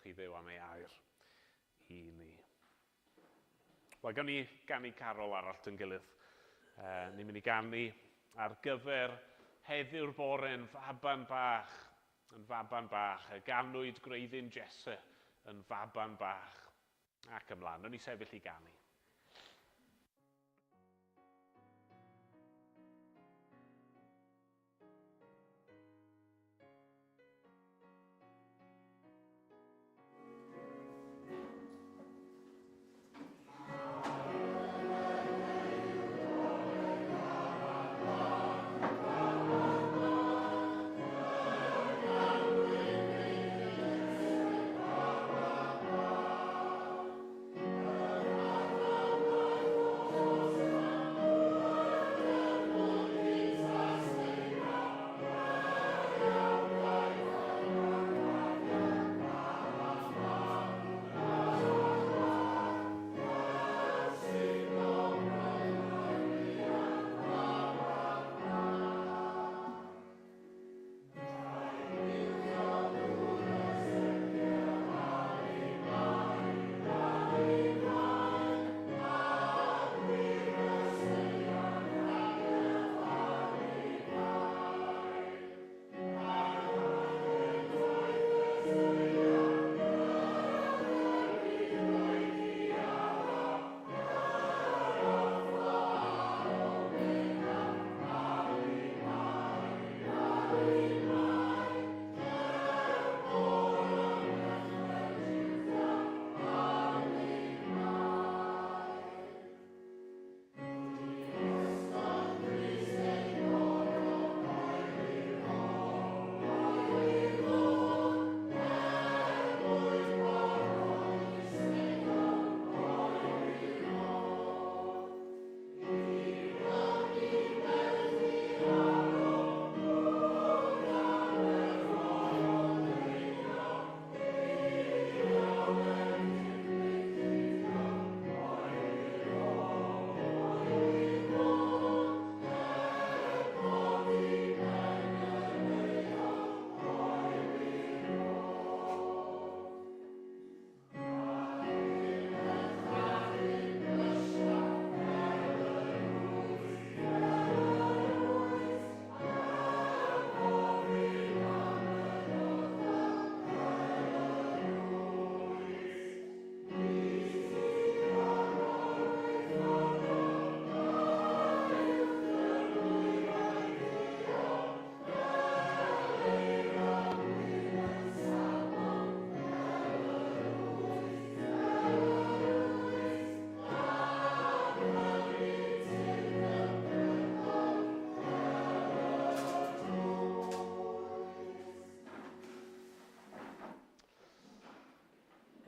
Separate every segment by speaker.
Speaker 1: Diolch i Dduw am ei air i ni. Wel, gawn ni ganu carol arall dyn gilydd. Ni'n mynd i ganu ar gyfer heddiw'r bore yn faban bach, yn faban bach. Y ganwyd gwreiddyn Jesse yn faban bach. Ac ymlaen, wnawn ni sefyll i ganu.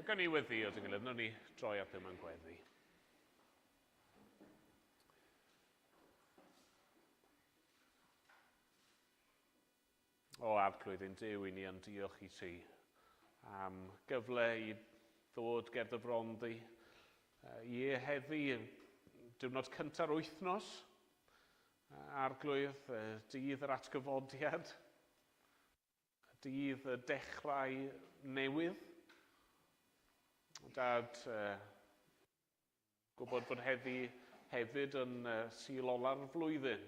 Speaker 1: Gawn ni weddio dyn gilydd, nawn ni droi at ddim yn gweddi. O Arglwydd ein Duw, i ni yn diolch i ti am gyfle i ddod ger dy fron di. Ie, heddi, diwrnod cynta'r wythnos, Arglwydd, dydd yr atgyfodiad, dydd y dechrau newydd. Dad, Gwybod bod heddi hefyd yn Sul ola'r flwyddyn.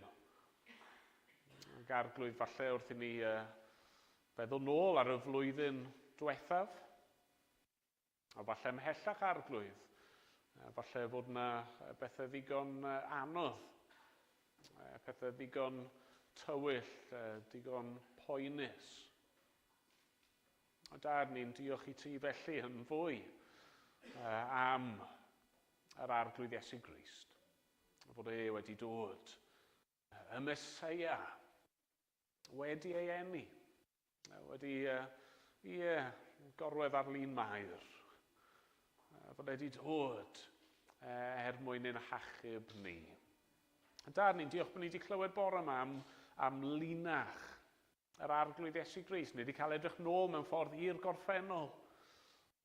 Speaker 1: Ac Arglwydd, falle wrth i ni feddwl nôl ar y flwyddyn diwethaf, a falle ymhellach Arglwydd, falle fod yna bethau ddigon anodd, pethau ddigon tywyll, digon poenus. O Dad, ni'n diolch i ti felly yn fwy am yr Arglwydd Iesu Grist, fod e wedi dod, y Meseia, wedi ei eni, wedi ie, gorwedd ar lun Mair, fod e wedi dod er mwyn ein hachub ni. Dad, ni'n diolch bod ni wedi clywed bore yma am, am linach yr Arglwydd Iesu Grist. Ni wedi cael edrych nôl mewn ffordd i'r gorffennol,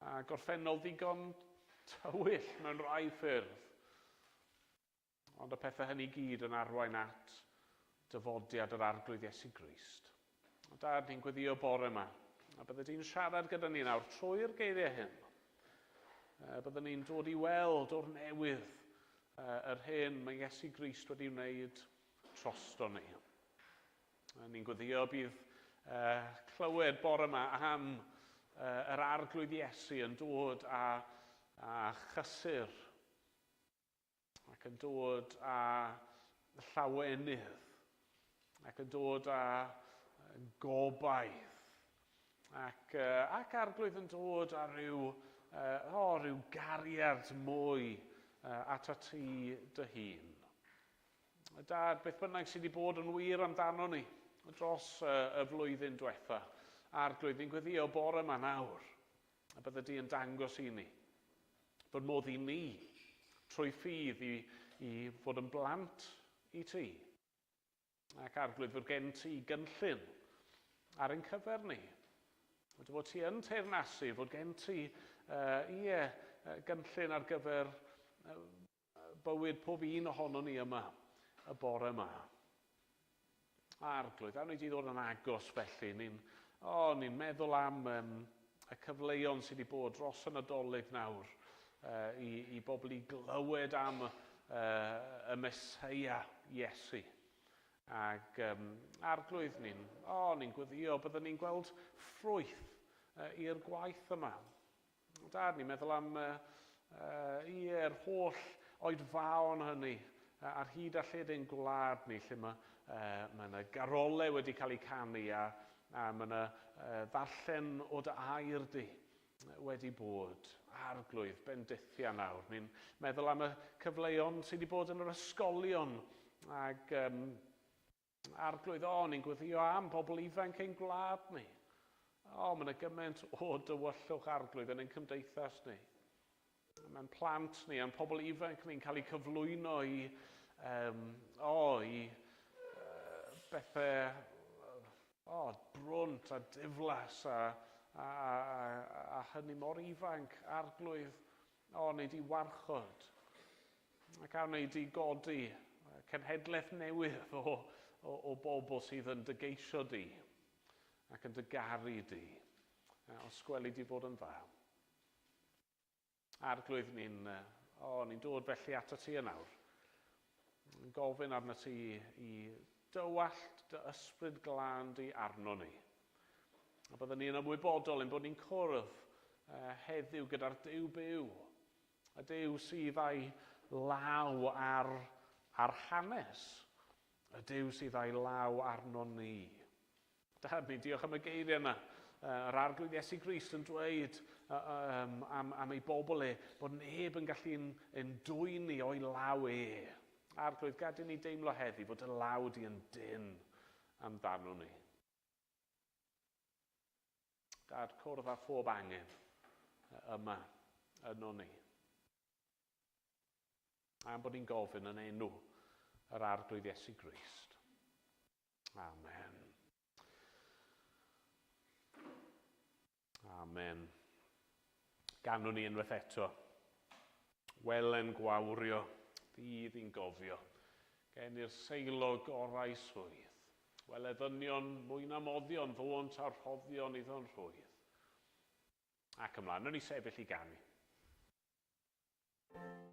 Speaker 1: a gorffennol ddigon tywyll mewn rhai ffyrdd. Ond y pethau hynny gyd yn arwain at dyfodiad yr Arglwydd Iesu Grist. Dad, ni'n gweddio bore yma. A bydde di'n siarad gyda ni nawr trwy'r geiriau hyn. Byddwn ni'n dod i weld o'r newydd yr hyn mae Iesu Grist wedi wneud trosto ni. Ni'n gweddio bydd clywed bore yma am yr Arglwydd Iesu yn dod â chysur ac yn dod â llawenydd ac yn dod â gobaith ac Arglwydd yn dod â rhyw gariad mwy atat ti dy hun. Dad, beth bynnag sydd wedi bod yn wir amdano ni dros y flwyddyn diwetha, Arglwydd, ni'n gweddio bore yma nawr, a bydde di yn dangos i ni fod modd i ni, trwy ffydd, i fod yn blant i ti. Ac Arglwydd, fod gen ti gynllun ar ein cyfer ni. Fod fod ti yn teyrnasu, fod gen ti gynllun ar gyfer bywyd pob un ohono ni yma, y bore yma. Arglwydd, awn ni di ddod yn agos felly. Ni'n meddwl am y cyfleon sydd wedi bod dros y Nadolig nawr i bobl i glywed am y Meseia Iesu. Ac Arglwydd, ni'n gweddio byddwn ni'n gweld ffrwyth i'r gwaith yma. Dad, ni'n meddwl am yr holl oedfaon hynny ar hyd a lled ein gwlad ni, lle mae yna garolau wedi cael eu canu a mae yna ddarllen o dy air di wedi bod. Arglwydd, bendithia nawr. Ni'n meddwl am y cyfleon sydd wedi bod yn yr ysgolion ac Arglwydd, ni'n gweddio am bobl ifanc ein gwlad ni. Mae yna gymaint o dywyllwch, Arglwydd, yn ein cymdeithas ni. Mae'n plant ni a'n pobl ifanc ni'n cael eu cyflwyno i bethau brwnt a diflas a hynny mor ifanc, Arglwydd, wnei di warchod ac a wnei di godi cenhedlaeth newydd o bobl sydd yn dy geisio di ac yn dy garu di, os gweli di fod yn dda. Arglwydd, ni'n dod felly ato ti yn awr. Yn gofyn arno ti i dywallt dy ysbryd glân di arno ni. A byddwn ni'n ymwybodol ein bod ni'n cwrdd heddiw gyda'r Duw byw. Y Duw sydd â'i law ar hanes. Y Duw sydd â'i law arno ni. Dad, ni'n diolch am y geiriau yna. Yr Arglwydd Iesu Grist yn dweud am ei bobl e, bod neb yn gallu ein dwyn ni o'i law e. Arglwydd, gad i ni deimlo heddi fod y law di yn dynn amdano ni. Dad, cwrdd â phob angen yma yno ni. Am bod ni'n gofyn yn enw yr Arglwydd Iesu Grist. Amen. Amen. Ganwn ni unwaith eto. Welen gwawrio, ddydd i'n gofio, gen i'r seilo gorau swydd. Wele ddynion mwy na moddion, ddônt a'r rhoddion iddo'n rhwydd. Ac ymlaen, wnawn ni sefyll i ganu.
Speaker 2: Yeah.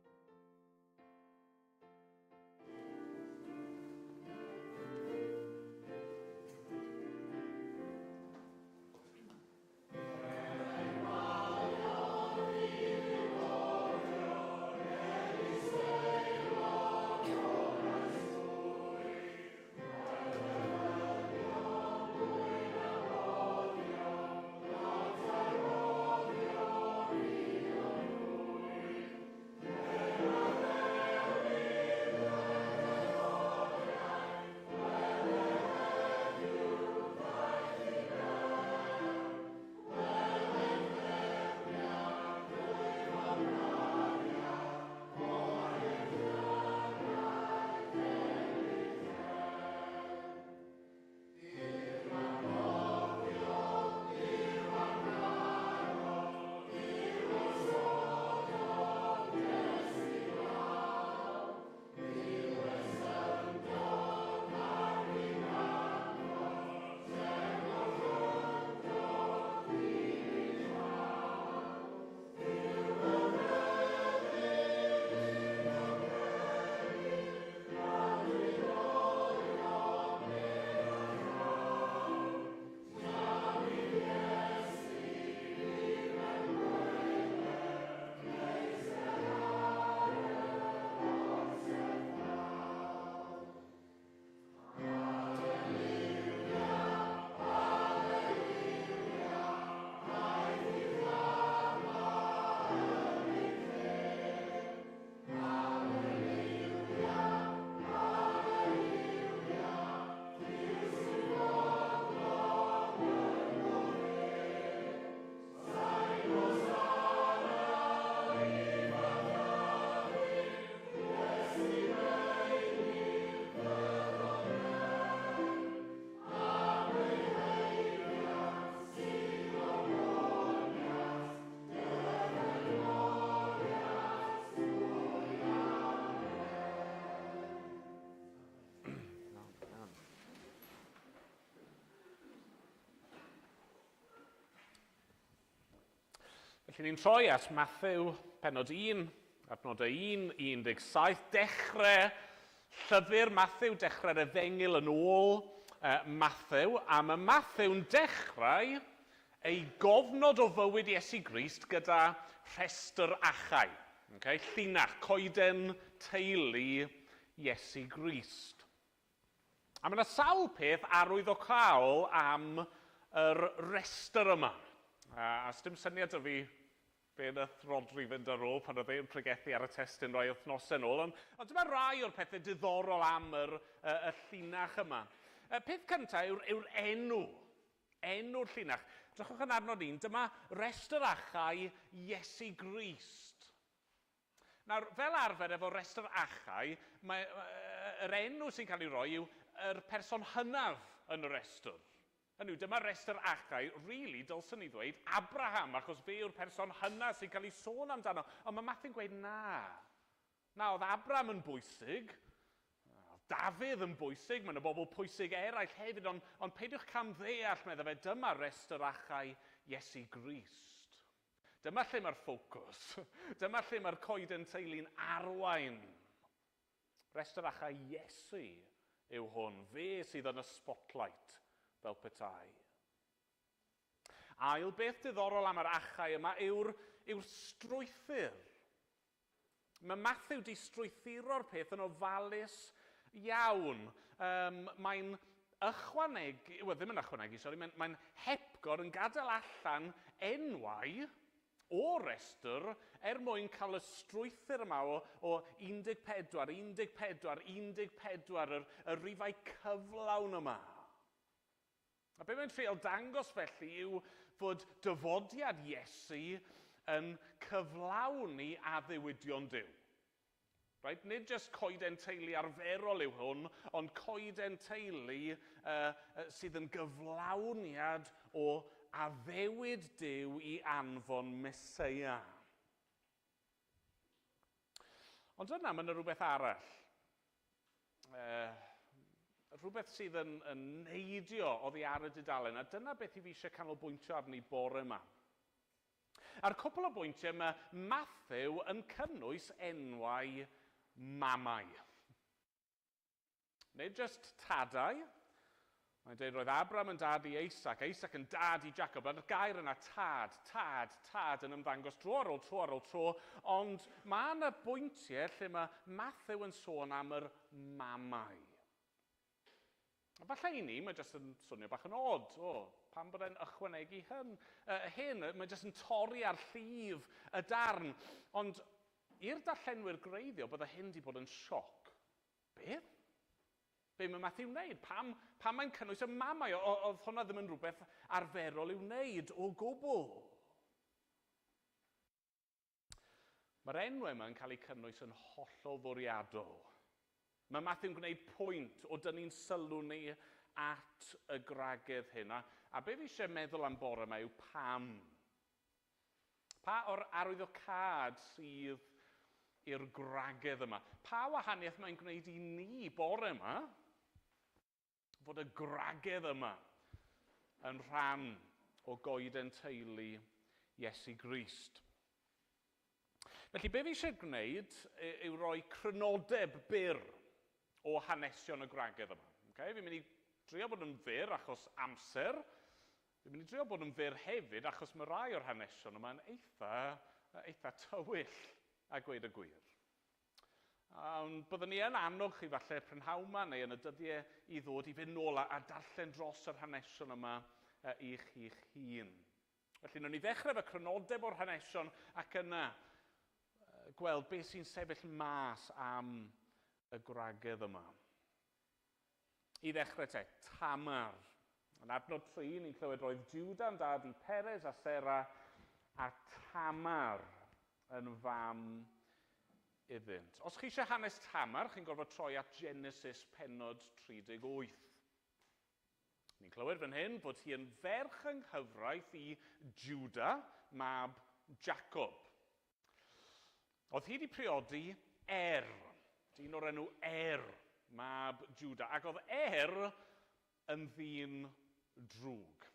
Speaker 1: Felly ni'n troi at Mathew pennod 1, adnodau 1, 17, dechrau llyfr Mathew, dechrau'r efengyl yn ôl Mathew, a mae Mathew'n dechrau ei gofnod o fywyd Iesu Grist gyda rhestr achau. Okay? Llinach, coeden teulu Iesu Grist. A mae yna sawl peth arwyddocaol am yr rhestr yma. A sdim syniad 'da fi be nath Rhodri fynd ar ôl pan oedd e'n pregethu ar y testun rai wythnosau yn ôl, ond, ond dyma rai o'r pethau diddorol am yr, y, y llinach yma. Y peth cyntaf yw'r, yw enw. Enw'r llinach. Drychwch yn adnod un, dyma restr achau Iesu Grist. Nawr, fel arfer efo restr achau, mae, yr enw sy'n cael ei roi yw yr person hynaf yn y restr. Hynny yw, dyma restr achau, really, dylswn i ddweud Abraham, achos fe yw'r person hynaf sy'n cael ei sôn amdano. Ond mae Matthew'n gweud na. Na, oedd Abraham yn bwysig, oedd Dafydd yn bwysig, mae yna bobl pwysig eraill hefyd, ond, ond peidiwch camddeall, medda fe, dyma restr achau Iesu Grist. Dyma lle mae'r ffocws. Dyma lle mae'r coeden teulu'n arwain. Rhestr achau Iesu yw hwn. Fe sydd yn y spotlight fel petai. Ail beth diddorol am yr achau yma yw'r, yw strwythur. Mae Matthew di strwythuro'r peth yn ofalus iawn. Um, mae'n ychwanegu, wel ddim yn ychwanegu, sori, mae'n mae hepgor yn gadael allan enwau o restr er mwyn cael y strwythur yma o, o 14, 14, 14, yr, y rifau cyflawn yma. A be mae'n treial dangos felly yw fod dyfodiad Iesu yn cyflawni addewidion Duw. Right? Nid jyst coeden teulu arferol yw hwn, ond coeden teulu uh, sydd yn gyflawniad o addewid Duw i anfon Meseia. Ond yna, mae yna rhywbeth arall. Rhywbeth sydd yn, yn neidio oddi ar y dudalen, a dyna beth i fi eisiau canolbwyntio arni bore yma. A'r cwpl o bwyntiau mae Matthew yn cynnwys enwau mamau. Nid jyst tadau. Mae'n dweud roedd Abraham yn dad i Isaac, Isaac yn dad i Jacob. A'r gair yna, tad, tad, tad, yn ymddangos dro ar ôl tro ar ôl tro. Ond mae yna bwyntiau lle mae Matthew yn sôn am yr mamau. A falle i ni, mae jyst yn swnio bach yn odd. O, pam bod e'n ychwanegu hyn? Hyn, mae jyst yn torri ar llif y darn. Ond i'r darllenwyr gwreiddiol, bydde hyn wedi bod yn sioc. Beth? Be mae Matthew'n wneud? Pam, pam mae'n cynnwys y mamau? Oedd hwnna ddim yn rhywbeth arferol i'w wneud o gwbl. Mae'r enwau yma yn cael eu cynnwys yn hollol fwriadol. Mae Matthew'n gwneud pwynt o dynnu'n sylw ni at y gwragedd hyn. A, a be fi eisiau meddwl am bore yma yw pam. Pa o'r arwyddocâd sydd i'r gwragedd yma? Pa wahaniaeth mae'n gwneud i ni bore yma fod y gwragedd yma yn rhan o goeden teulu Iesu Grist? Felly, be fi eisiau gwneud yw rhoi crynodeb byr o hanesion y gwragedd yma. Okay? Fi'n mynd i drio bod yn fyr achos amser. Fi'n mynd i drio bod yn fyr hefyd achos mae rai o'r hanesion yma'n eitha, eitha tywyll a gweud y gwir. Ond byddwn ni yn annog chi falle prynhawn yma neu yn y dyddiau i ddod i fynd nôl a, a darllen dros yr hanesion yma i chi'ch hun. Felly, wnawn ni ddechrau efo crynodeb o'r hanesion ac yna gweld beth sy'n sefyll mas am y gwragedd yma. I ddechrau te, Tamar. Yn adnod 3, ni'n clywed roedd Juda'n dad i Peres a Sera a Tamar yn fam iddynt. Os chi eisiau hanes Tamar, chi'n gorfod troi at Genesis pennod 38. Ni'n clywed fan hyn fod hi yn ferch yng nghyfraith i Juda, mab Jacob. Oedd hi wedi priodi Er, dyn o'r enw Er, mab Juda, ac oedd Er yn ddyn drwg.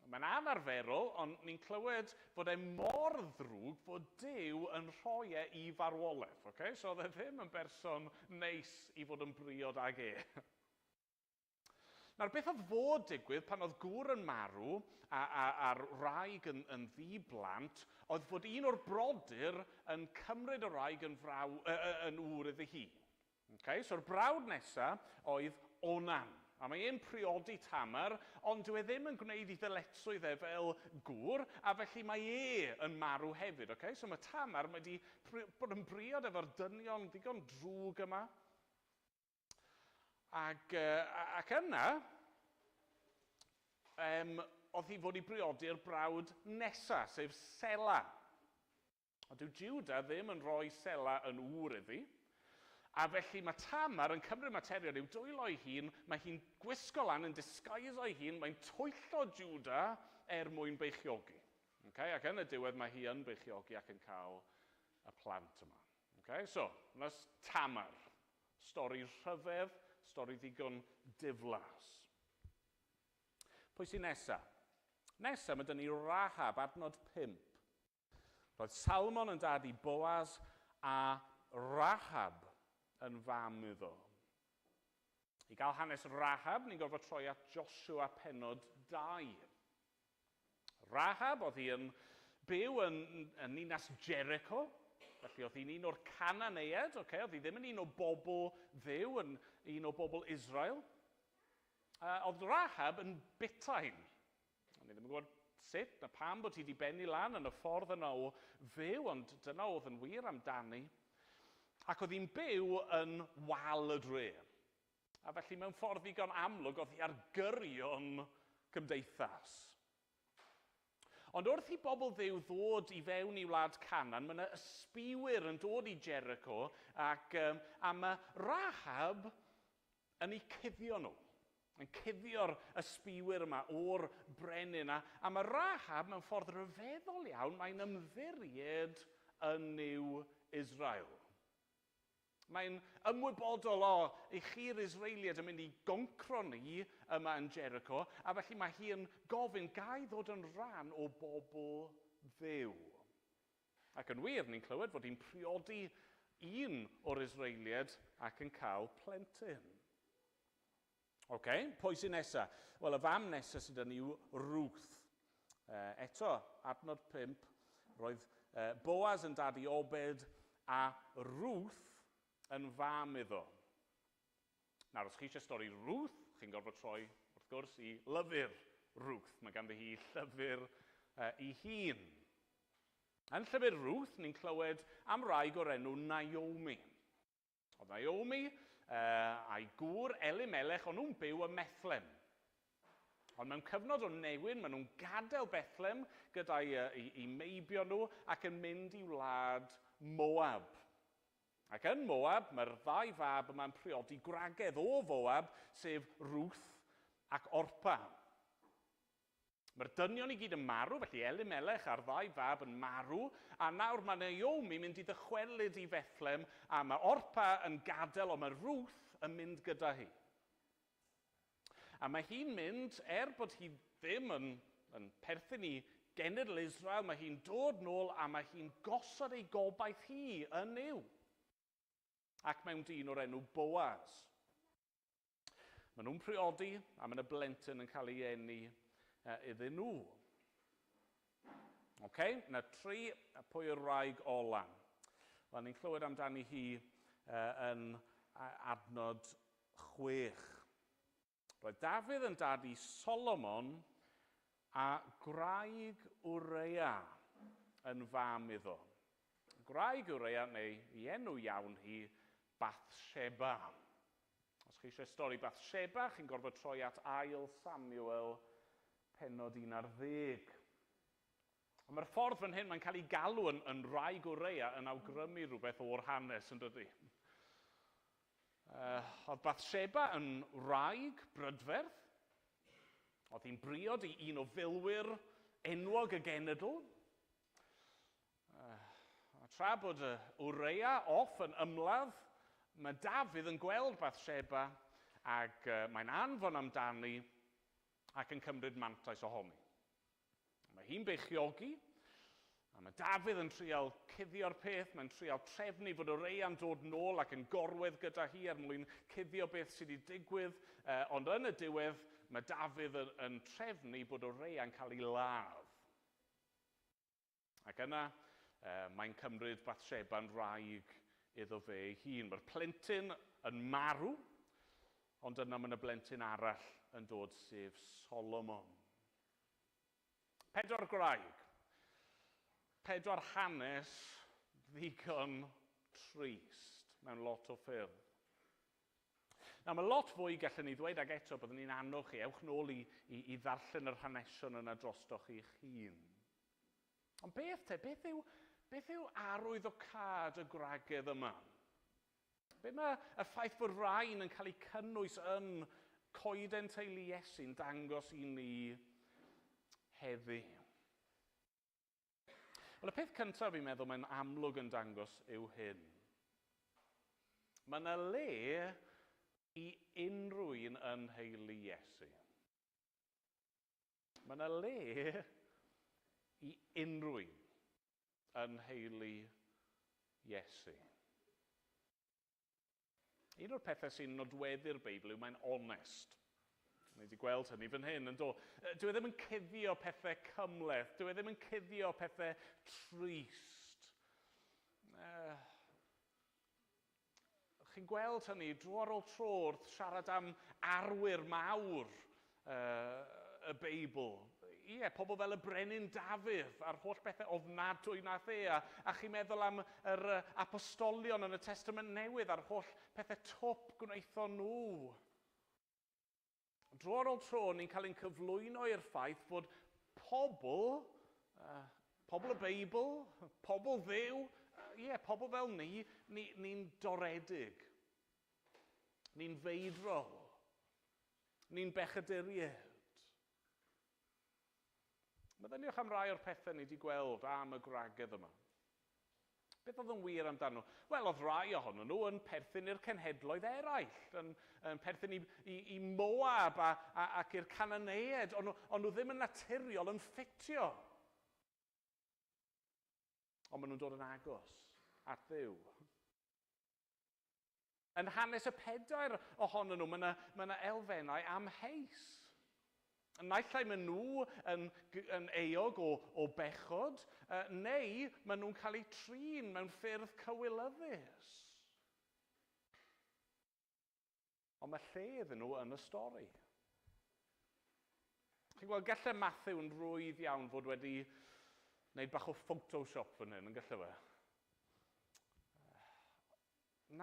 Speaker 1: Mae'n anarferol, ond ni'n clywed fod e mor ddrwg fod Duw yn rhoi e i farwolaeth. Okay? So oedd e ddim yn berson neis i fod yn briod ag e. Nawr, beth oedd fod digwydd pan oedd gŵr yn marw a'r wraig yn ddi-blant, oedd fod un o'r brodyr yn cymryd y wraig yn ŵr iddi hi. Okay? So'r brawd nesaf oedd Onan. A mae e'n priodi Tamar, ond dyw e ddim yn gwneud ei ddyletswydd e fel gŵr, a felly mae e yn marw hefyd. Okay? So mae Tamar wedi bod yn briod efo'r dynion ddigon drwg yma. Ac yna, oedd hi fod i briodi'r brawd nesaf, sef Sela. Ond dyw Judah ddim yn rhoi Sela yn ŵr iddi. A felly mae Tamar yn cymryd materion i'w dwylo ei hun, mae hi'n gwisgo lan yn disguise o'i hun, mae'n twyllo Judah er mwyn beichiogi. Okay? Ac yn y diwedd mae hi yn beichiogi ac yn cael y plant yma. Okay? So, that's Tamar. Stori rhyfedd, stori ddigon diflas. Pwy sy'n nesa? Nesa, mae dyn ni Rahab, adnod 5. Roedd Salmon yn dad i Boaz a Rahab yn fam iddo. I gael hanes Rahab, ni'n gorfod troi at Joshua penod 2. Rahab oedd hi yn byw yn ninas Jericho, felly oedd hi'n un o'r Cananeaid, okay? Oedd hi ddim yn un o bobl Dduw, yn un o bobl Israel. Oedd Rahab yn butain. O'n i ddim yn gwybod sut na pam bod hi wedi bennu lan yn y ffordd yna o fyw, ond dyna oedd yn wir amdani. Ac oedd hi'n byw yn wal y dre. A felly mewn ffordd ddigon amlwg oedd hi ar gyrion cymdeithas. Ond wrth i bobl Dduw ddod i fewn i wlad Canaan, mae yna ysbiwyr yn dod i Jericho a mae Rahab yn eu cuddio nhw. Yn cuddio'r ysbiwyr yma o'r brenin. A mae Rahab mewn ffordd ryfeddol iawn, mae'n ymddiried yn Nuw Israel. Mae'n ymwybodol o i chi'r Israeliaid yn mynd i goncro ni yma yn Jericho, a felly mae hi yn gofyn gai ddod yn rhan o bobl Dduw. Ac yn wir, ni'n clywed fod hi'n priodi un o'r Israeliaid ac yn cael plentyn. OK, pwy sy'n nesa? Wel, y fam nesa sydd yn yw Ruth. Eto, adnod 5, roedd Boaz yn dad i Obed a Ruth yn fam iddo. Nawr, os chi eisiau stori Ruth, chi'n gorfod troi, wrth gwrs, i lyfr Ruth. Mae ganddi hi llyfr ei hun. Yn llyfr Ruth, ni'n clywed am wraig o'r enw Naomi. Oedd Naomi a'i gŵr Elimelech, o'n nhw'n byw ym Methlehem. Ond mewn cyfnod o newyn, maen nhw'n gadael Bethlehem gyda'i meibion nhw ac yn mynd i wlad Moab. Ac yn Moab, mae'r ddau fab yma'n priodi gwragedd o Foab, sef Ruth ac Orpa. Mae'r dynion i gyd yn marw, felly Elimelech a'r ddau fab yn marw, a nawr mae Naomi mynd i ddychwelyd i Bethlehem, a mae Orpa yn gadael, ond mae Ruth yn mynd gyda hi. A mae hi'n mynd, er bod hi ddim yn perthyn i genedl Israel, mae hi'n dod nôl a mae hi'n gosod ei gobaith hi yn Nuw. Ac mewn dyn o'r enw Boaz. Maen nhw'n priodi a mae yna blentyn yn cael ei eni iddyn nhw. OK, na 3, pwy yw'r wraig ola? Wel, ni'n clywed amdani hi yn adnod 6. Roedd Dafydd yn dad i Solomon a gwraig Urea yn fam iddo. Gwraig Urea, neu ei enw iawn hi, Bathsheba. Os chi eisiau stori Bathsheba, chi'n gorfod troi at 2 Samuel penod 11. Ond mae'r ffordd fan hyn, mae'n cael ei galw yn wraig Urea yn awgrymu rhywbeth o'r hanes, yn dydi? Oedd Bathsheba yn wraig brydferth. Oedd hi'n briod i un o filwyr enwog y genedl. A tra bod Urea off yn ymladd, mae Dafydd yn gweld Bathsheba ac mae'n anfon amdani ac yn cymryd mantais ohoni. Mae hi'n beichiogi, a mae Dafydd yn trial cuddio'r peth, mae'n trial trefnu fod Ureia'n dod nôl ac yn gorwedd gyda hi er mwyn cuddio beth sydd wedi digwydd, ond yn y diwedd mae Dafydd yn trefnu bod Ureia'n cael ei ladd. Ac yna mae'n cymryd Bathsheba'n wraig iddo fe ei hun. Mae'r plentyn yn marw, ond yna mae yna blentyn arall yn dod, sef Solomon. 4 gwraig. 4 hanes ddigon trist mewn lot o ffyrdd. Nawr, mae lot fwy gallwn ni ddweud, ac eto byddwn ni'n annog chi, ewch nôl i ddarllen yr hanesion yna drostoch chi'ch hun. Ond beth te, beth yw arwyddocâd y gwragedd yma? Be mae y ffaith bod rhain yn cael eu cynnwys yn coeden teulu Iesu'n dangos i ni heddi? Wel, y peth cyntaf fi'n meddwl mae'n amlwg yn dangos yw hyn. Mae yna le i unrhyw un yn nheulu Iesu. Mae yna le i unrhyw un yn nheulu Iesu. Un o'r pethau sy'n nodweddu'r Beibl yw mae'n onest. Ni wedi gweld hynny fan hyn, yn do. Dyw e ddim yn cuddio pethau cymhleth, dyw e ddim yn cuddio pethau trist. Chi'n gweld hynny dro ar ôl tro wrth siarad am arwyr mawr y Beibl. Ie, pobl fel y Brenin Dafydd a'r holl bethau ofnadwy nath e, a chi'n meddwl am yr apostolion yn y Testament Newydd a'r holl pethau twp gwnaethon nhw. Dro ar ôl tro, ni'n cael ein cyflwyno i'r ffaith fod pobl, pobl y Beibl, pobl Dduw, ie, pobl fel ni, ni'n doredig, ni'n feidrol, ni'n bechaduriaid. Meddyliwch am rai o'r pethau ni wedi gweld am y gwragedd yma. Beth oedd yn wir amdano? Wel, oedd rai ohonyn nhw yn perthyn i'r cenhedloedd eraill, yn perthyn i Moab ac i'r Cananeaid, ond nhw ddim yn naturiol yn ffitio. Ond maen nhw'n dod yn agos at Dduw. Yn hanes y 4 ohonyn nhw, mae yna elfennau amheus. Naill ai maen nhw yn euog o bechod, neu maen nhw'n cael eu trin mewn ffyrdd cywilyddus. Ond mae lle iddyn nhw yn y stori. Chi'n gweld, gallai Matthew yn rwydd iawn fod wedi gwneud bach o Photoshop fan hyn, yn gallai fe?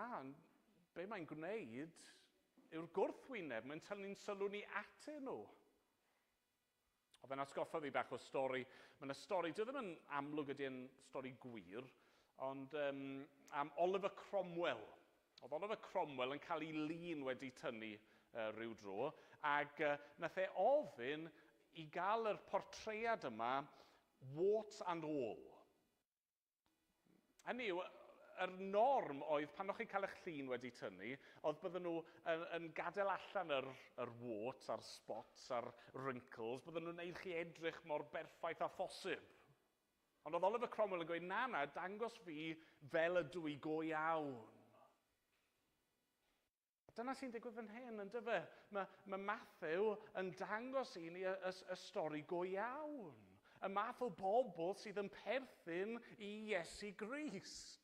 Speaker 1: Na, be mae'n gwneud yw'r gwrthwyneb, mae'n tynnu'n sylw ni atyn nhw. Oedd e'n atgoffa fi bach o stori. Mae yna stori, dyw e ddim yn amlwg ydy yn stori gwir, ond am Oliver Cromwell. Oedd Oliver Cromwell yn cael ei lun wedi tynnu rhyw dro, ac nath e ofyn i gael yr portread yma, warts and all. Hynny yw, yr norm oedd pan o'ch chi'n cael eich llun wedi tynnu, oedd bydden nhw yn gadael allan yr warts a'r spots a'r wrinkles, bydden nhw'n gwneud chi edrych mor berffaith â phosib. Ond oedd Oliver Cromwell yn gweud, na, na, dangos fi fel ydw i go iawn. Dyna sy'n digwydd fan hyn, yn dyfe? Mae Matthew yn dangos i ni y stori go iawn. Y math o bobl sydd yn perthyn i Iesu Grist.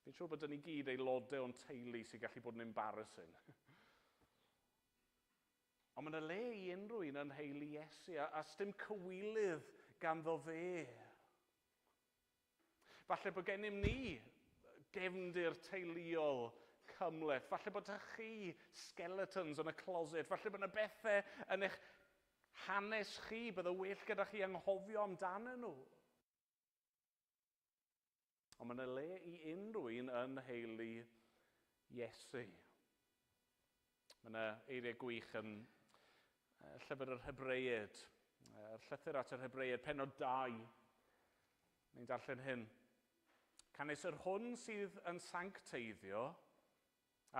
Speaker 1: Fi'n siŵr bod ni gyd aelodau o'n teulu sy'n gallu bod yn embarrassing. Ond mae yna le i unrhyw un yn nheulu Iesu, a sdim cywilydd ganddo fe. Falle bod gennym ni gefndir teuluol cymhleth. Falle bod chi skeletons yn y closet. Falle bod yna bethau yn eich hanes chi, bydde well gyda chi anghofio amdanyn nhw. Ond mae yna le i unrhyw un yn nheulu Iesu. Mae yna eiriau gwych yn llyfr yr Hebreaid, yr llythyr at yr Hebreaid, pennod 2. Ni'n darllen hyn. Canys yr hwn sydd yn sancteiddio,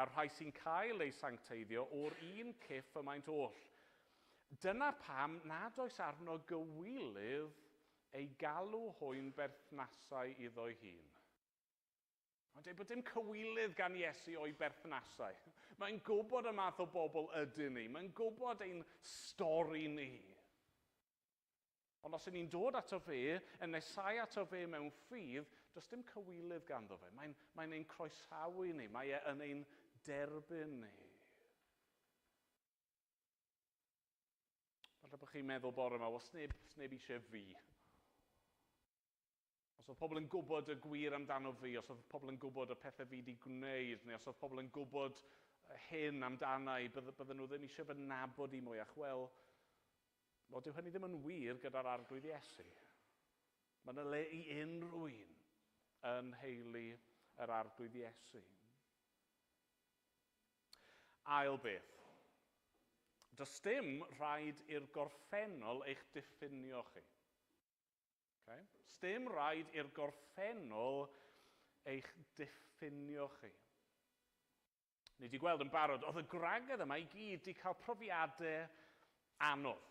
Speaker 1: a'r rhai sy'n cael eu sancteiddio o'r un cyff y maent oll. Dyna pam nad oes arno gywilydd ei galw hwy'n berthnasau iddo'i hun. Mae'n dweud bod dim cywilydd gan Iesu o'i berthnasau. Mae'n gwybod y math o bobl ydyn ni. Mae'n gwybod ein stori ni. Ond os ydyn ni'n dod ato fe, yn nesau ato fe mewn ffydd, does dim cywilydd ganddo fe. Mae'n ein croesawu ni. Mae e yn ein derbyn ni. Falle bod chi'n meddwl bore yma, wel, sneb eisiau fi. Os oedd pobl yn gwybod y gwir amdano fi, os oedd pobl yn gwybod y pethau fi wedi gwneud, neu os oedd pobl yn gwybod hyn amdana i, bydden nhw ddim eisiau fy nabod i mwyach. Wel, dyw hynny ddim yn wir gyda'r Arglwydd Iesu. Mae yna le i unrhyw un yn nheulu yr Arglwydd Iesu. Ail beth. Does dim rhaid i'r gorffennol eich diffinio chi. Okay? Sdim rhaid i'r gorffennol eich diffinio chi. Ni wedi gweld yn barod, oedd y gwragedd yma i gyd wedi cael profiadau anodd,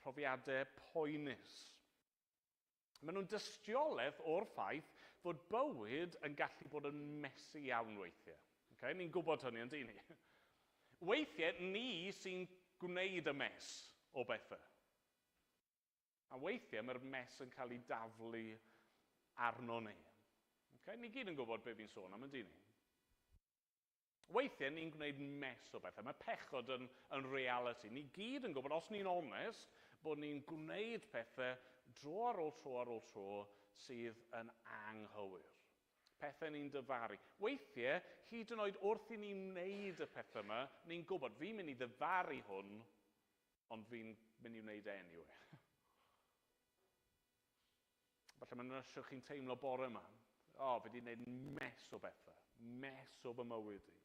Speaker 1: profiadau poenus. Maen nhw'n dystiolaeth o'r ffaith fod bywyd yn gallu bod yn messy iawn weithiau. Okay? Ni'n gwybod hynny, yn dyn ni? Weithiau, ni sy'n gwneud y mess o bethau. A weithiau mae'r mess yn cael ei daflu arno ni. Okay? Ni gyd yn gwybod beth fi'n sôn am, yndyn ni? Weithiau ni'n gwneud mess o bethau. Mae pechod yn reality. Ni gyd yn gwybod, os ni'n onest, bod ni'n gwneud pethau dro ar ôl tro ar ôl tro sydd yn anghywir. Pethau ni'n dyfaru. Weithiau, hyd yn oed wrth i ni wneud y pethau yma, ni'n gwybod, fi'n mynd i ddyfaru hwn, ond fi'n mynd i wneud e anyway. Falle mae'n ysio chi'n teimlo bore yma. O, fi wedi gwneud mess o bethau. Mess o fy mywyd i.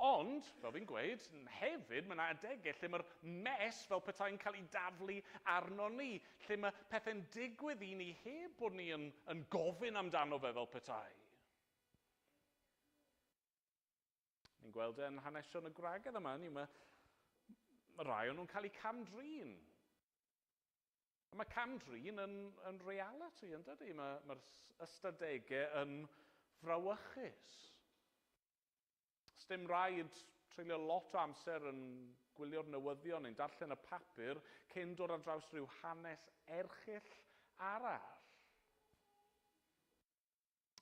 Speaker 1: Ond, fel fi'n gweud, hefyd mae yna adegau lle mae'r mess fel petai'n cael ei daflu arno ni, lle mae pethau'n digwydd i ni heb bod ni yn gofyn amdano fe fel petai. Ni'n gweld e'n hanesion y gwragedd yma, mae rai o'n nhw'n cael eu cam-drin. A mae cam-drin yn reality, yn dydy? Mae'r ystadegau yn frawychus. Sdim rhaid treulio lot o amser yn gwylio'r newyddion neu'n darllen y papur cyn dod ar draws rhyw hanes erchyll arall.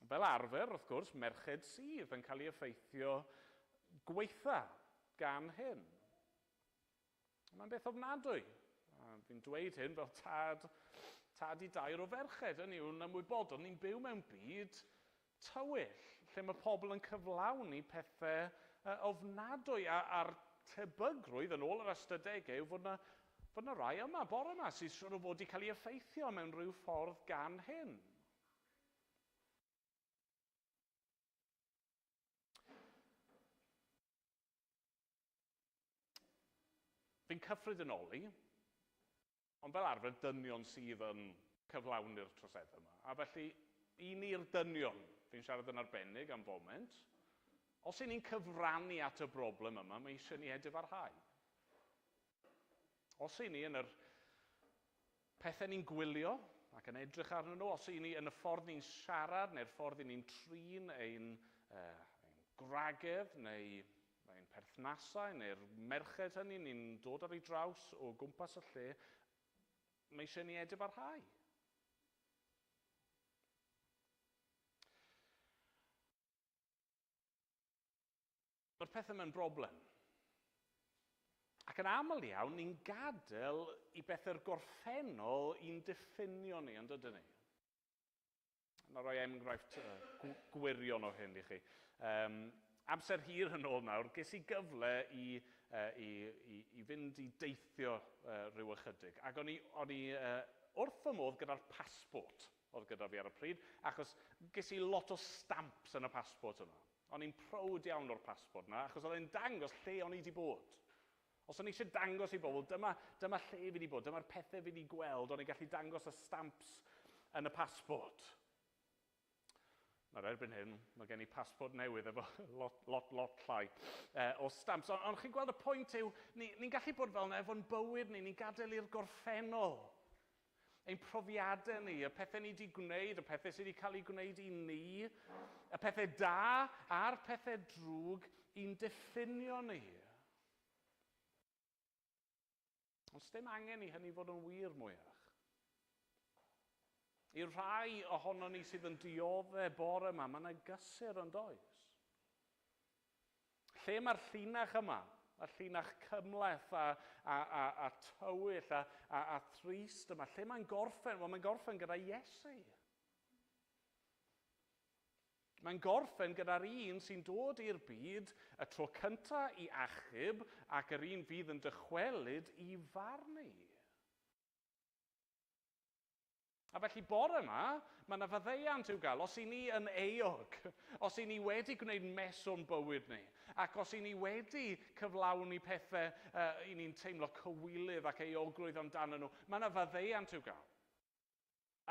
Speaker 1: Fel arfer, wrth gwrs, merched sydd yn cael ei effeithio gweitha gan hyn. Mae'n beth ofnadwy. Fi'n dweud hyn fel tad i dair o ferched. Hynny yw'n ymwybodol, ni'n byw mewn byd tywyll, lle mae pobl yn cyflawni pethau ofnadwy a'r tebygrwydd yn ôl yr ystadegau yw fod yna rai yma, bore yma, sydd siŵr o fod wedi cael ei effeithio mewn rhyw ffordd gan hyn. Fi'n cyffredinoli, ond fel arfer dynion sydd yn cyflawni'r troseddau yma. A felly, i ni'r dynion, fi'n siarad yn arbennig am foment, os y'n ni'n cyfrannu at y broblem yma, mae eisiau ni edifarhau. Os y'n ni yn yr pethau ni'n gwylio ac yn edrych arnyn nhw, os y'n ni yn y ffordd ni'n siarad neu'r ffordd ni'n trin ein gwragedd neu ein perthnasau neu'r merched hynny ni'n dod ar ei draws o gwmpas y lle, mae eisiau ni edifarhau. Mae'r pethau yma'n broblem. Ac yn aml iawn, ni'n gadael i bethau'r gorffennol i'n diffinio ni, ond ydyn ni? Na roi enghraifft gwirion o hyn i chi. Amser hir yn ôl nawr, ges i gyfle i fynd i deithio rhyw ychydig. Ac o'n i wrth fy modd gyda'r pasbort oedd gyda fi ar y pryd, achos ges i lot o stamps yn y pasbort yna. O'n i'n prowd iawn o'r pasbort yna, achos oedd e'n dangos lle o'n i wedi bod. Os o'n i eisiau dangos i bobl, dyma lle fi wedi bod, dyma'r pethau fi wedi gweld, o'n i'n gallu dangos y stamps yn y pasbort. Nawr, erbyn hyn, mae gen i passport newydd efo lot, lot, lot llai o stamps. Ond chi'n gweld y pwynt yw, ni'n gallu bod fel yna efo'n bywyd ni, ni'n gadael i'r gorffennol. Ein profiadau ni, y pethau ni wedi gwneud, y pethau sydd wedi cael eu gwneud i ni, y pethau da a'r pethau drwg i'n diffinio ni. Ond sdim angen i hynny fod yn wir mwyach. I'r rhai ohono ni sydd yn diodde bore yma, mae yna gysur yn does. Lle mae'r llinach yma? Mae'r llinach cymhleth a tywyll a thrist yma. Lle mae'n gorffen? Wel, mae'n gorffen gyda Iesu. Mae'n gorffen gyda'r un sy'n dod i'r byd y tro cyntaf i achub ac yr un fydd yn dychwelyd i farnu. A felly bore yma, mae yna faddeuant i'w gael. Os i ni yn euog, os i ni wedi gwneud mess o'n bywyd ni, ac os i ni wedi cyflawni pethau i ni'n teimlo cywilydd ac euogrwydd amdano nhw, mae yna faddeuant i'w gael.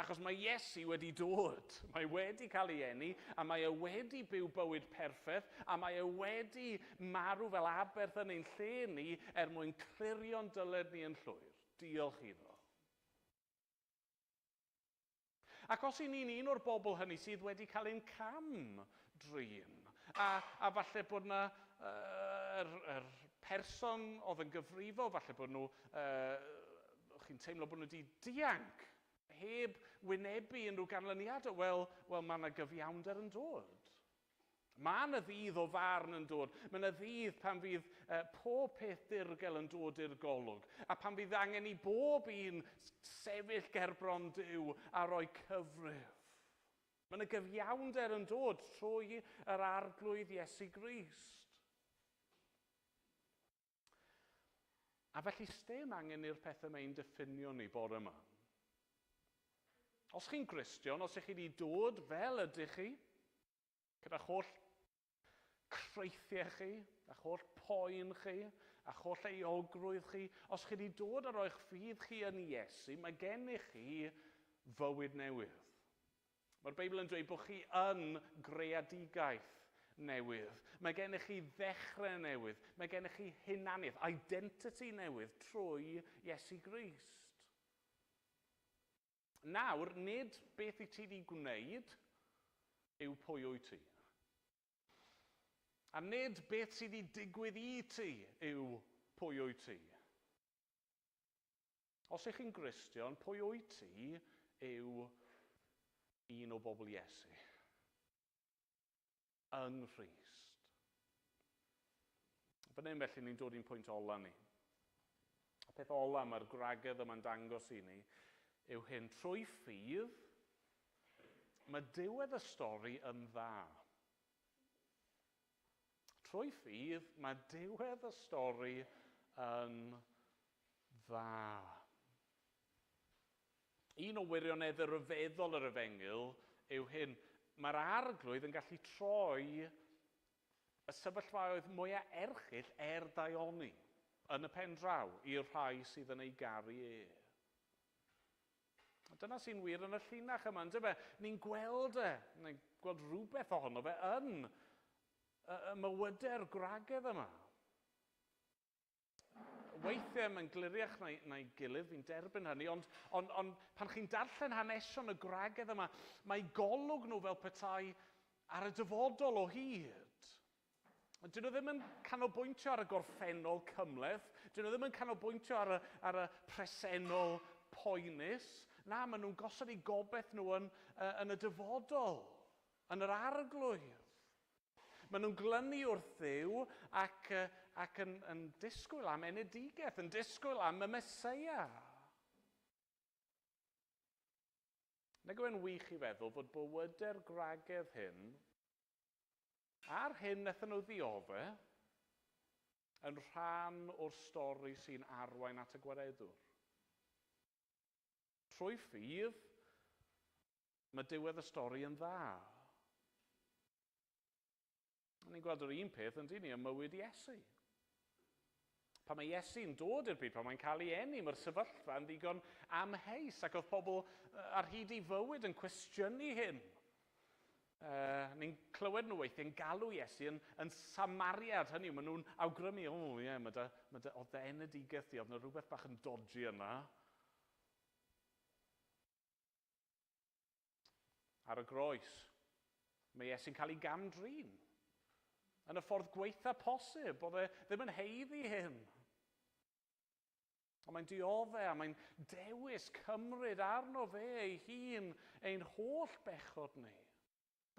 Speaker 1: Achos mae Iesu wedi dod, mae wedi cael ei eni, a mae e wedi byw bywyd perffaith, a mae e wedi marw fel aberth yn ein lle ni er mwyn clirio'n dyled ni yn llwyr. Diolch iddo. Ac os i ni'n un o'r bobl hynny sydd wedi cael ein cam drin, a falle bod yna yr person oedd yn gyfrifol, falle bod nhw, chi'n teimlo bod nhw wedi dianc, heb wynebu unrhyw ganlyniadau, wel, mae yna gyfiawnder yn dod. Mae yna ddydd o farn yn dod. Mae yna ddydd pan fydd pob peth dirgel yn dod i'r golwg. A pan fydd angen i bob un sefyll gerbron Duw a roi cyfrif. Mae yna gyfiawnder yn dod trwy yr Arglwydd Iesu Grist. A felly sdim angen i'r pethau mae'n diffinio ni bore yma. Os chi'n Gristion, os ych chi wedi dod fel ydych chi, gyda'ch holl creithiau chi, a'ch holl poen chi, a'ch holl euogrwydd chi, os chi wedi dod ar oe'ch ffydd chi yn Iesu, mae gennych chi fywyd newydd. Mae'r Beibl yn dweud bod chi yn greadigaeth newydd. Mae gennych chi ddechrau newydd. Mae gennych chi hunaniaeth, identity newydd trwy Iesu Grist. Nawr, nid beth i ti wedi gwneud yw pwy wyt ti. A nid beth sydd wedi digwydd i ti yw pwy wyt ti. Os ych chi'n Gristion, pwy wyt ti yw un o bobl Iesu. Yng Nghrist. Fan hyn felly ni'n dod i'n pwynt ola ni. Y peth ola mae'r gwragedd yma'n dangos i ni yw hyn. Trwy ffydd, mae diwedd y stori yn dda. Trwy ffydd, mae diwedd y stori yn dda. Un o wirioneddau rhyfeddol yr efengyl yw hyn. Mae'r Arglwydd yn gallu troi y sefyllfaoedd mwyaf erchyll er daioni yn y pen draw i'r rhai sydd yn ei garu e. Dyna sy'n wir yn y llinach yma, yndyfe? Ni'n gweld e, ni'n gweld rhywbeth ohono fe yn y mywydau'r gwragedd yma. Weithiau mae'n gliriach na'i gilydd, fi'n derbyn hynny, ond pan chi'n darllen hanesion y gwragedd yma, mae golwg nhw fel petai ar y dyfodol o hyd. Dyn nhw ddim yn canolbwyntio ar y gorffennol cymhleth, dyn nhw ddim yn canolbwyntio ar y presennol poenus. Na, maen nhw'n gosod eu gobaith nhw yn y dyfodol, yn yr Arglwydd. Maen nhw'n glynu wrth Dduw ac yn disgwyl am enedigaeth, yn disgwyl am y Meseia. Nag yw e'n wych i feddwl fod bywydau'r gwragedd hyn, a'r hyn wnaethon nhw ddiodde, yn rhan o'r stori sy'n arwain at y gwaredwr. Trwy ffydd, mae diwedd y stori yn dda. Ni'n gweld yr un peth yn dyn ni ym mywyd Iesu. Pan mae Iesu'n dod i'r byd, pan mae'n cael ei eni, mae'r sefyllfa yn ddigon amheus ac oedd pobl ar hyd ei fywyd yn cwestiynu hyn. Ni'n clywed nhw weithiau'n galw Iesu yn Samariad, hynny yw, maen nhw'n awgrymu, o ie, yeah, mae dy, mae dy, oedd dy enedigaeth di, oedd yna rhywbeth bach yn dodgy yna. Ar y groes, mae Iesu'n cael ei gam-drin. Yn y ffordd gweitha posib, oedd e ddim yn haeddu hyn. Ond mae'n diodde a mae'n dewis cymryd arno fe ei hun ein holl bechod ni.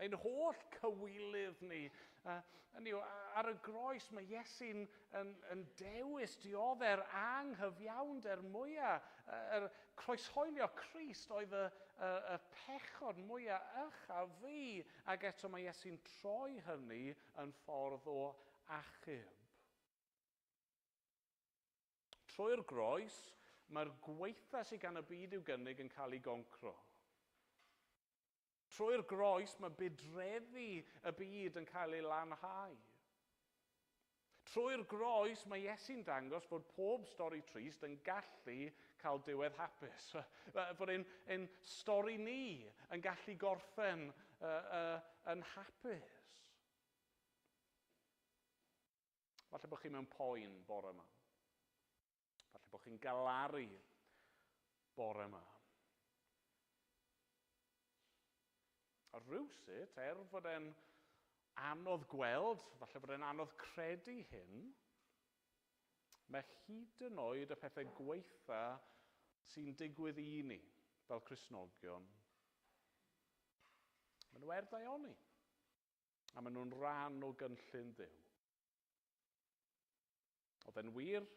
Speaker 1: Ein holl cywilydd ni. Hynny yw, ar y groes mae Iesu'n yn, yn dewis diodde'r anghyfiawnder mwyaf. Yr croeshoelio Crist oedd y pechod mwyaf ych a fi. Ac eto mae Iesu'n troi hynny yn ffordd o achub. Trwy'r groes, mae'r gwaetha sydd gan y byd i'w gynnig yn cael ei goncro. Trwy'r groes, mae budreddi y byd yn cael ei lanhau. Trwy'r groes, mae Iesu'n dangos fod pob stori trist yn gallu cael diwedd hapus. Fod ein stori ni yn gallu gorffen yn hapus. Falle bod chi mewn poen bore yma. Falle bod chi'n galaru bore yma. A rhywsut, er fod e'n anodd gweld, falle bod e'n anodd credu hyn, mae hyd yn oed y pethau gweitha sy'n digwydd i ni fel Cristnogion, maen nhw er daioni. A maen nhw'n rhan o gynllun Dduw. Oedd e'n wir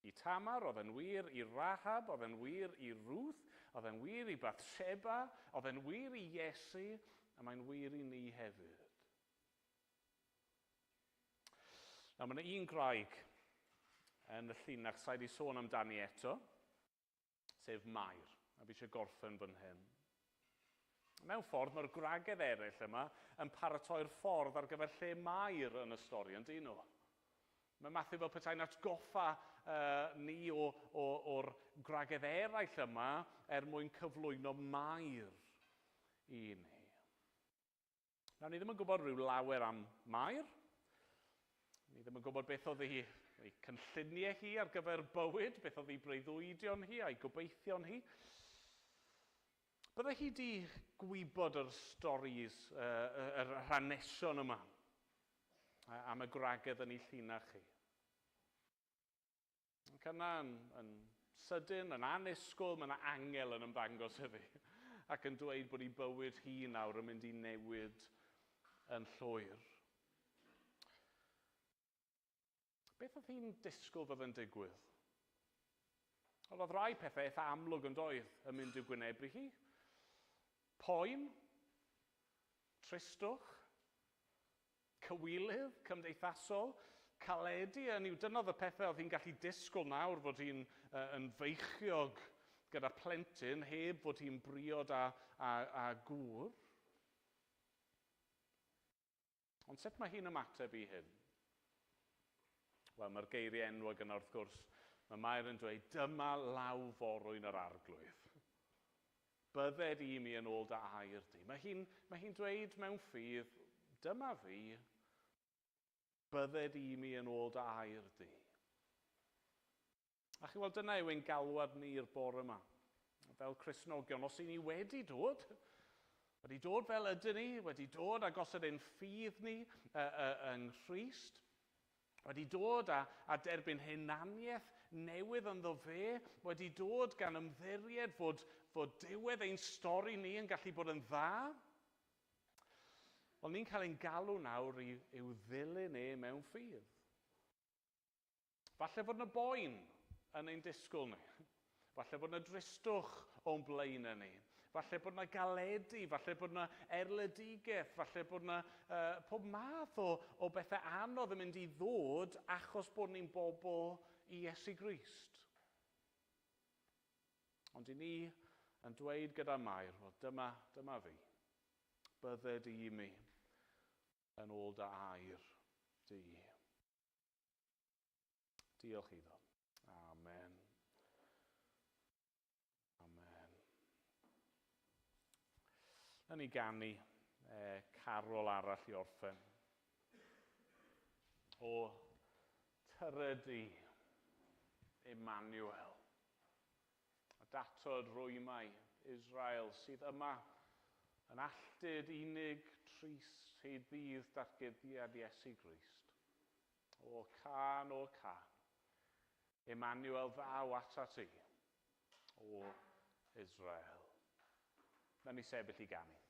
Speaker 1: i Tamar, oedd e'n wir i Rahab, oedd e'n wir i Ruth, oedd e'n wir i Bathsheba, oedd e'n wir i Iesu, a mae'n wir i ni hefyd. Nawr, mae yna un graig yn y llinach sa'i wedi sôn amdani eto, sef Mair, a fi eisiau gorffen fan hyn. Mewn ffordd, mae'r gwragedd eraill yma yn paratoi'r ffordd ar gyfer lle Mair yn y stori, yn dyn nhw. Mae Matthew fel petai'n atgoffa ni o'r gwragedd eraill yma er mwyn cyflwyno Mair i ni. Nawr, ni ddim yn gwybod rhyw lawer am Mair. Ni ddim yn gwybod beth oedd ei cynlluniau hi ar gyfer bywyd, beth oedd ei breuddwydion hi a'i gobeithion hi. Bydde hi di gwybod yr storis, yr hanesion yma am y gwragedd yn ei llinach chi. Ac yna yn sydyn, yn annisgwyl, mae yna angel yn ymddangos iddi ac yn dweud bod ei bywyd hi nawr yn mynd i newid yn llwyr. Beth oedd hi'n disgwyl fydd yn digwydd? Wel, oedd rai pethau eitha amlwg yn doedd yn mynd i'w gwynebu hi. Poen, tristwch, cywilydd cymdeithasol, caledu, yn yw, dyna oedd y pethau oedd hi'n gallu disgwyl nawr fod hi'n yn feichiog gyda plentyn, heb fod hi'n briod a gŵr. Ond sut mae hi'n ymateb i hyn? Wel, mae'r geiriau enwog yna wrth gwrs. Mae Mair yn dweud, dyma law forwyn yr arglwydd. Bydded i mi yn ôl dy air di. Mae hi'n dweud mewn ffydd, dyma fi, bydded i mi yn ôl dy air di. A chi weld, dyna yw ein galwad ni'r bore yma. Fel Cristnogion, os y'n ni wedi dod fel ydyn ni, wedi dod a gosod ein ffydd ni yng Nghrist, wedi dod a derbyn hunaniaeth newydd ynddo fe, wedi dod gan ymddiried fod diwedd ein stori ni yn gallu bod yn dda. Wel, ni'n cael ein galw nawr i'w ddilyn e mewn ffydd. Falle fod yna boen yn ein disgwyl ni. Falle bod yna dristwch o'n blaenau ni. Falle bod yna galedu, falle bod yna erledigaeth, falle bod yna pob math o bethau anodd yn mynd i ddod achos bod ni'n bobl i Iesu Grist. Ond i ni yn dweud gyda Mair, wel dyma fi, bydded i mi yn ôl dy air di. Diolch iddo. Amen. Amen. Nawn ni ganu Carol arall i orffen. O tyrd i Emmanuel. A datod rwymau Israel sydd yma yn alltud unig trist hyd ddydd datguddiad Iesu Grist. O cân, o cân. Emmanuel ddaw atat ti, o Israel. Na ni sefyll i ganu.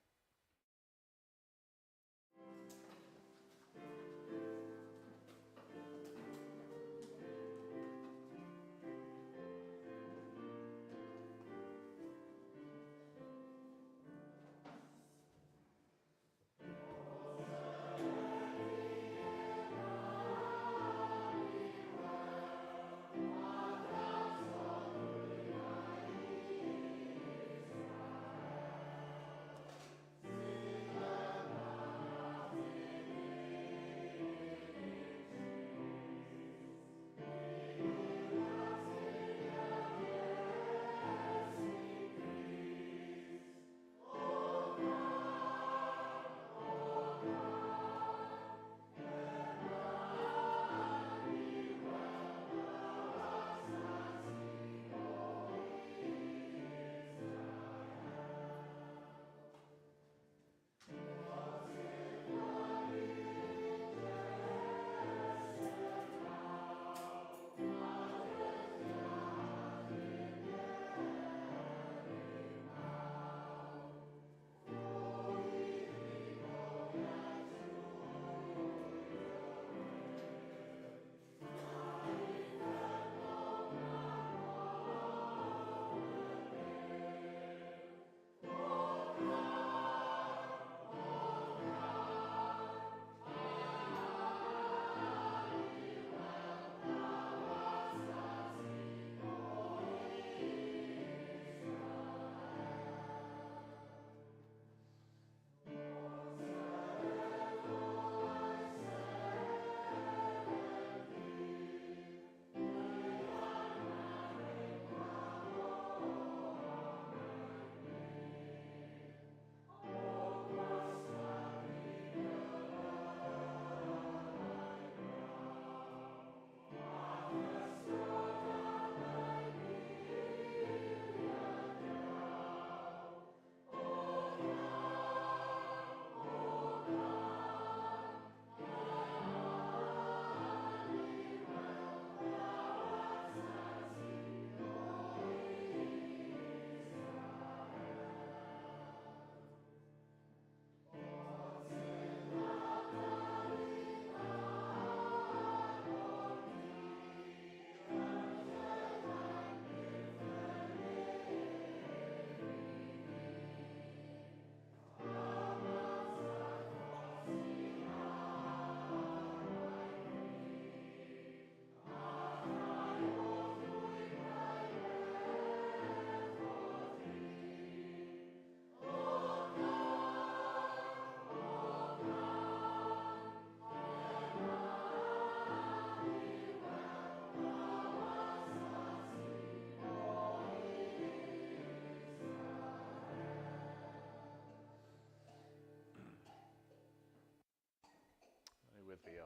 Speaker 1: Weddïo.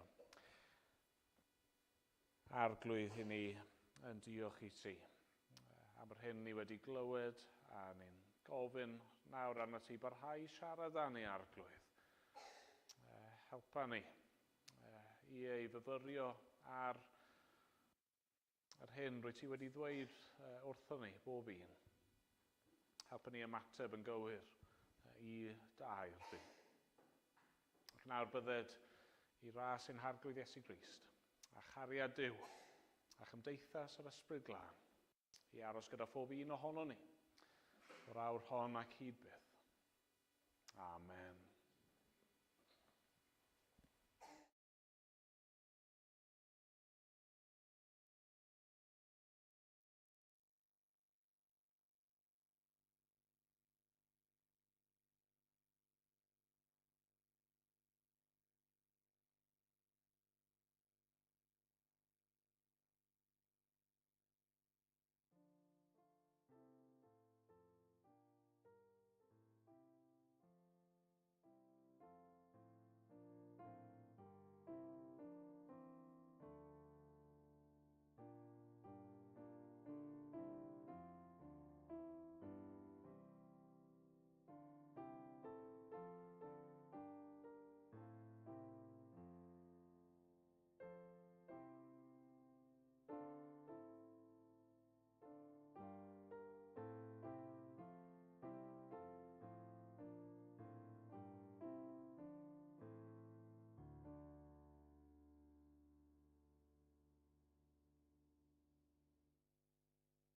Speaker 1: Arglwydd i ni yn diolch i ti am yr hyn ni wedi glywed, a ni'n gofyn nawr arnat ti barhau siarad â ni, Arglwydd. Helpa ni i ei fyfyrio ar yr hyn rwyt ti wedi ddweud wrthon ni, bob un. Helpa ni ymateb yn gywir i dy air di. Ac nawr bydded i ras ein Harglwydd Iesu Grist, a chariad Duw, a chymdeithas yr Ysbryd Glân, i aros gyda phob un ohonon ni, o'r awr hon ac hyd byth. Amen.